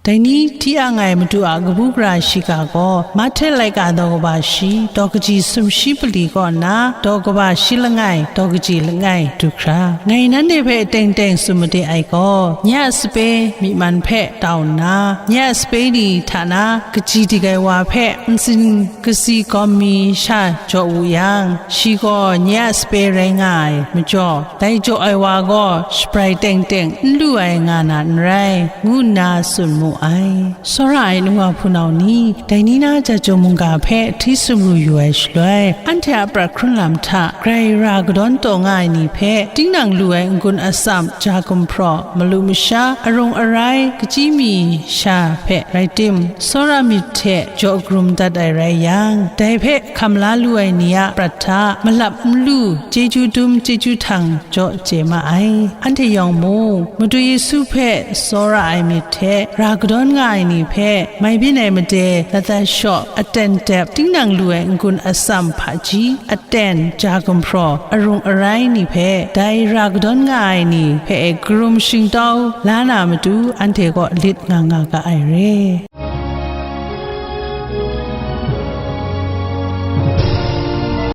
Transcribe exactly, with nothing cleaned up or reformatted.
Dai ni hti ang ai Madu a kabu gara shiga gaw, Mahte laika daw kaba shi, daw kaji sumshi pali kaw nna, daw kaba shi langai, daw kaji langai du hkra. Ngai nanhte hpe teng teng tsun made ai gaw, nye a sape myi man hpe tau nna, nye a sape ni hta na kaji dik ai wa hpe ntsin kasi gawm mi sha jaw wu yang, shi gaw nye a sape rai nga ai majaw, dai jaw ai wa gaw shabrai teng teng n lu ai nga na n rai, ngu nna tsun mu ai. Tsawra ai nu wa hpunau ni, dai ni na Jahtum mungga hpe hti sumru yu ai shaloi, anhte a prat hkrun lam hta grai ra kadawn taw nga ai ni hpe, tinang lu ai n-gun atsam, ja gumhpraw, malu masha, arung arai, kachyi mi sha hpe rai tim, tsawra myit hte jaw karum dat ai rai yang, dai hpe hkam la lu ai ni a prat hta malap n lu, chyeju dum chyeju htang jaw chye ma ai. Anhte yawng mung, Madu Yesu hpe tsawra ai myit hte ra kadawn nga ai ni hpe, mai byin ai made, lata shaw, aten dep, tinang lu ai n-gun atsam hpaji, aten, ja gumhpraw, arung arai ni hpe, dai ra kadawn nga ai ni hpe e karum shingtau la na matu, anhte kaw lit nga nga ga ai re.